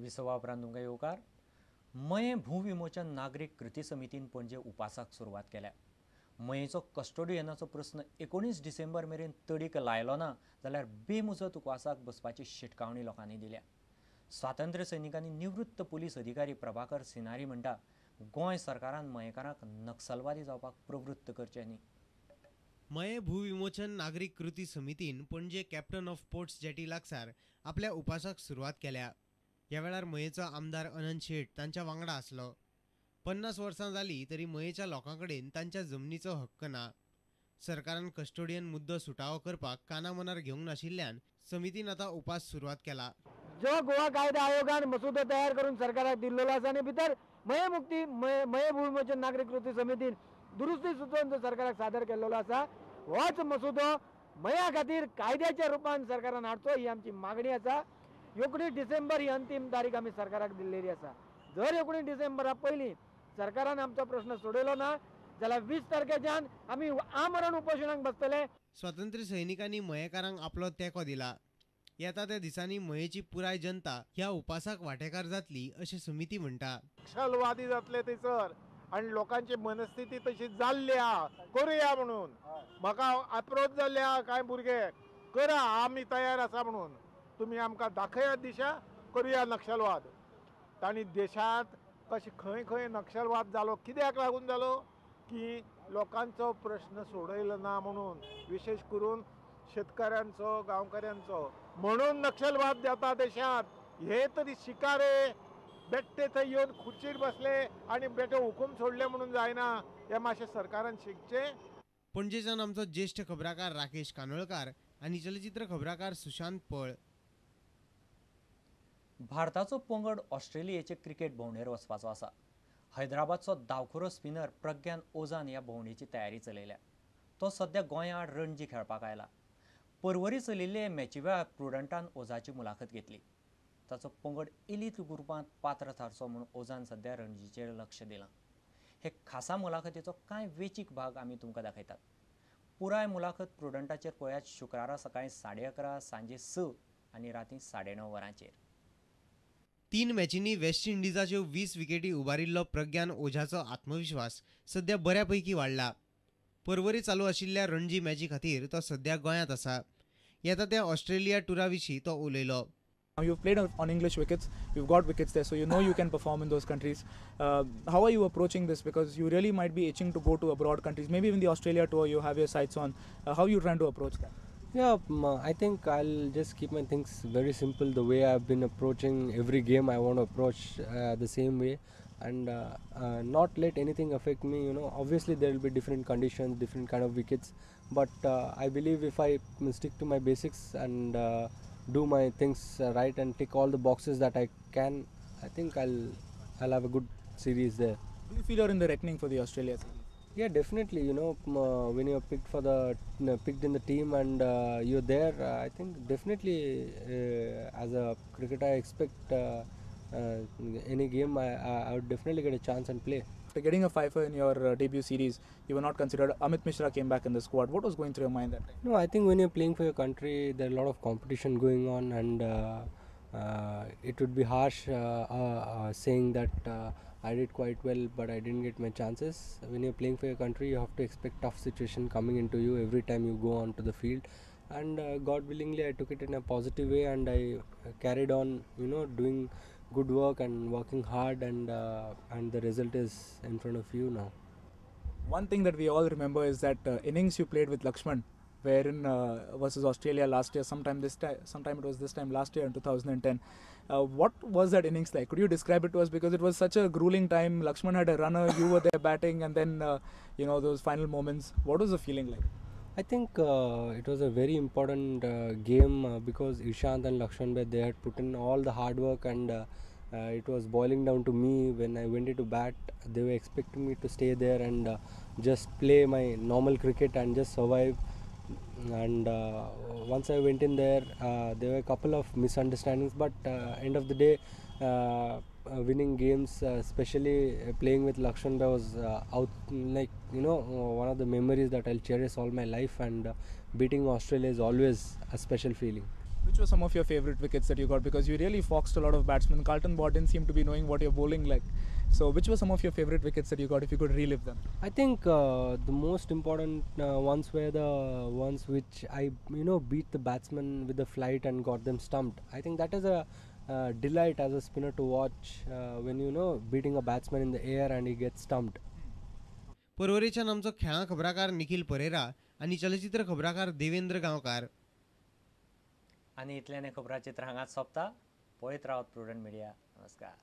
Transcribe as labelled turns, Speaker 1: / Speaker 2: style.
Speaker 1: विसवा उपरांत तुमकां येवकार. मयें भूविमोचन नागरीक कृती समितीन पणजे उपासाक सुरवात केल्या. मयेचो कस्टोडियनाचो प्रस्न 19 डिसेंबर मेरेन तडीक लायलो ना जाल्यार बेमुजत उपवासाक बसपाची शिटकावणी लोकांनी दिल्या. स्वातंत्र्य सैनिकांनी निवृत्त पुलीस अधिकारी प्रभाकर सिनारी म्हणटा, गोंय सरकारान मयेकारांक नक्सलवादी जावपाक प्रवृत्त करचें न्ही.
Speaker 2: मयें भूविमोचन नागरीक कृती समितीन Panaji captain of ports jetty लागसार आपल्या उपासाक सुरवात केल्या. ह्या वेळार मयेचो आमदार अनंत शेट तांच्या वांगडा आसलो. 50 वर्सां जाली तरी मयेच्या लोकां कडेन तांच्या जमनीचो हक्क ना. सरकारान कस्टोडियन मुद्दो सुटावो करपाक कानामनार घेवंक नाशिल्ल्यान समितीन आतां उपास सुरवात केला.
Speaker 3: जो गोवा कायदा आयोगान मसुदो तयार करून सरकाराक दिल्लो आसा आनी भितर मये मुक्ती मये भूविमोचन नागरीक कृती समितीन दुरुस्ती सुचोवन जो सरकाराक सादर केल्लो आसा होच मसुदो मया खातीर कायद्याच्या रुपान सरकारान हाडचो ही आमची मागणी आसा. 19 डिसेंबर ही अंतीम तारीख आमी सरकाराक दिल्लेली आसा. जर 19 डिसेंबरा पयलीं सरकारान आमचो प्रश्न सोडयलो ना जाल्यार 20 तारखेच्यान आमी आमरण उपोशणाक बसतले.
Speaker 2: स्वातंत्र्य सैनिकांनी मयेकारांक आपलो तेंको दिला. येता त्या दिसांनी मयेची पुराय जनता ह्या उपासाक वांटेकार जातली अशें समिती म्हणटा.
Speaker 4: नक्षलवादी जातले थंयसर आनी लोकांची मनस्थिती तशी जाल्ली आहा, करुया म्हणून म्हाका अप्रोच जाल्ले आहा कांय भुरगे, करा आमी तयार आसा म्हणून, तुमी आमकां दाखयात दिशा, करुया नक्षलवाद. तांणी देशांत कशें खंय खंय नक्षलवाद जालो, कित्याक लागून जालो की लोकांचो प्रश्न सोडयलो ना म्हणून, विशेश करून शेतकऱ्यांचो, गांवकऱ्यांचो, म्हणून नक्षलवाद जाता देशांत. हे तरी शिकारे बेट्टे थंय येवन खुर्चीर बसले आनी बेटे हुकूम सोडले म्हणून जायना, हे मातशें सरकारान शिकचें.
Speaker 2: पणजेच्यान आमचो ज्येश्ठ खबराकार राकेश कानोळकार आनी चलचित्र खबराकार सुशांत पळ.
Speaker 1: भारताचो पंगड ऑस्ट्रेलियेचे क्रिकेट भोंवडेर वचपाचो आसा. हैदराबादचो दावखुरो स्पिनर प्रज्ञान ओझान ह्या भोंवडेची तयारी चलयल्या. तो सद्या गोंया आड रणजी खेळपाक आयला. परवरी चलिल्ले मॅची वेळार प्रुडंटान ओझाची मुलाखत घेतली. ताचो पंगड एलीट ग्रुपांत पात्र थारचो म्हूण ओझान सद्या रणजीचेर लक्ष दिलां. हे खासा मुलाखतीचो कांय वेचीक भाग आमी तुमकां दाखयतात. पुराय मुलाखत प्रुडंटाचेर पळयात शुक्रारा सकाळीं 11:30, सांजे 6 आनी रातीं 9:30 वरांचेर.
Speaker 2: 3 मॅचींनी वेस्ट इंडिजाच्यो 20 विकेटी उबारिल्लो प्रज्ञान ओझाचो आत्मविश्वास सध्या बऱ्यापैकी वाडला. परवरी चालू आशिल्ल्या रणजी मॅची खातीर तो सध्या गोंयांत आसा. येता त्या ऑस्ट्रेलिया टुरा विशीं तो उलयलो.
Speaker 5: You've played on English wickets, you've got wickets there, so you know you can perform in those countries. How are you approaching this? Because you really might be itching to go to abroad countries. Maybe even the Australia tour you have your sights on. How are you trying to approach that?
Speaker 6: Yeah, I think I'll just keep my things very simple. The way I've been approaching every game, I want to approach the same way and not let anything affect me. You know, obviously there will be different conditions, different kind of wickets, but I believe if I stick to my basics and do my things right and tick all the boxes that I can, I think I'll have a good series there.
Speaker 5: Do you feel you're in the reckoning for the Australia series?
Speaker 6: Yeah, definitely. You know, when you're picked for the picked in the team and you're there, I think definitely as a cricketer, I expect any game I would definitely get a chance and play.
Speaker 5: After getting a fifer in your debut series, you were not considered. Amit Mishra came back in the squad. What was going through your mind that time?
Speaker 6: No, I think when you're playing for your country, there are a lot of competition going on, and it would be harsh saying that I did quite well, but I didn't get my chances. When you're playing for your country, you have to expect tough situation coming into you every time you go onto the field. And God willingly, I took it in a positive way, and I carried on, you know, doing good work and working hard, and the result is in front of you now.
Speaker 5: One thing that we all remember is that innings you played with Lakshman, wherein versus Australia last year, sometime it was this time last year in 2010. What was that innings like? Could you describe it to us? Because it was such a grueling time. Lakshman had a runner, you were there batting, and then you know, those final moments. What was the feeling like?
Speaker 6: I think it was a very important game because Ishant and Lakshman Bhai, they had put in all the hard work, and it was boiling down to me. When I went into bat, they were expecting me to stay there and just play my normal cricket and just survive. And once I went in there, there were a couple of misunderstandings, but end of the day, winning games, especially playing with Lakshman Bhai, was out, like, you know, one of the memories that I'll cherish all my life, and beating Australia is always a special feeling.
Speaker 5: Which were some of your favorite wickets that you got? Because you really foxed a lot of batsmen. Carlton Baugh didn't seem to be knowing what you're bowling like. So, which were some of your favorite wickets that you got, if you could relive them?
Speaker 6: I think the most important ones were the ones which I beat the batsman with the flight and got them stumped. I think that is a delight as a spinner to watch when beating a batsman in the air and he gets stumped.
Speaker 2: पर्वरेच्यान आमचो खेळां खबराकार निखील परेरा आनी चलचित्र खबराकार देवेंद्र गांवकार.
Speaker 1: आनी इतल्यान खबराचित्र हांगाच सोंपता. पळयत रावत prudent media. नमस्कार.